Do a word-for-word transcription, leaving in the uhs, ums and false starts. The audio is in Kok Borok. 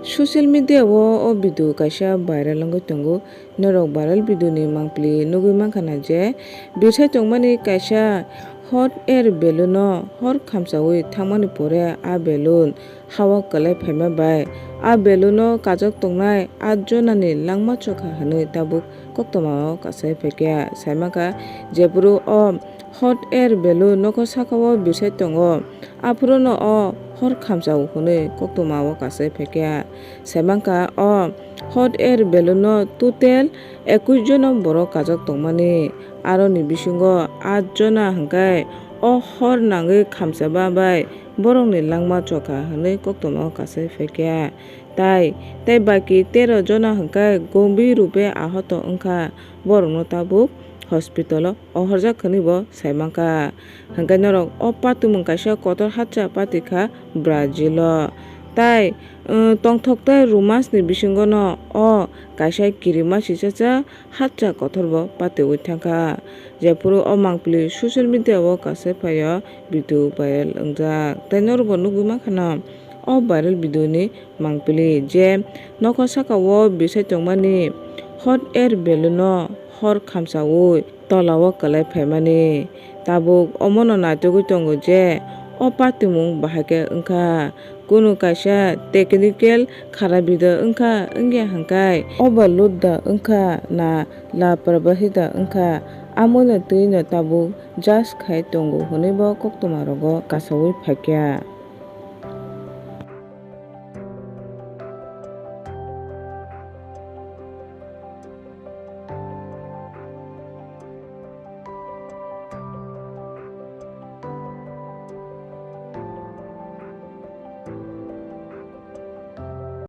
Social media o o video kaisa viral wngwi tongo. Norok viral video ni mangpili nugwi mankha na je birsai tongmani kaisa hot air balloon no hor khamchawi thangmani pore a balloon hao kwlai phaima bai a balloon no kajak tongnai at jonani langma chokha hwnwi tabuk koktwma o kasai phaikha. Saimankha jephuru o hot air balloon nokho sakao birsai tongo, aphuru no o hor khamchao hwnwi koktwma o kasai phaikha. Saimankha o hot air balloon no total ekush jona borok kajak tongmani, aroni bisingo at jona hwnkhe o hor nangwi khamchama bai borokni langma chokha hwnwi koktwma o kasai phaikha. Tai, tai baki tero jona hwnkhe gombhir rupe ahoto wngkha, borokno tabuk hospital o ohorjak hwnwi bo saimankha. Hwnkhe norok o patimung kaisa kotor hatcha pati kha Brazil o. Tai, um, tongthok tei romance ni bisingo no o kaisa kirima sichacha hatcha kotor bo patiwi thangkha. Jephuru o mangpili social media o kasai phaio video viral wngjak. Tai norok bo nugwi mankha no o viral video ni mangpili je nokho sakao birsai tongmani hot air balloon no hor khamchawi tolao kwlai phaimani. Tabuk omono naitugwi tongo je o patimung bahai khe wngkha, kunu kaisa technical kharapi da wngkha, wngya hwnkhe overload da wngkha na laparbahi da wngkha, amoni twino tabuk judge khai tongo hwnwi bo koktwma rogo kasawi phaikha.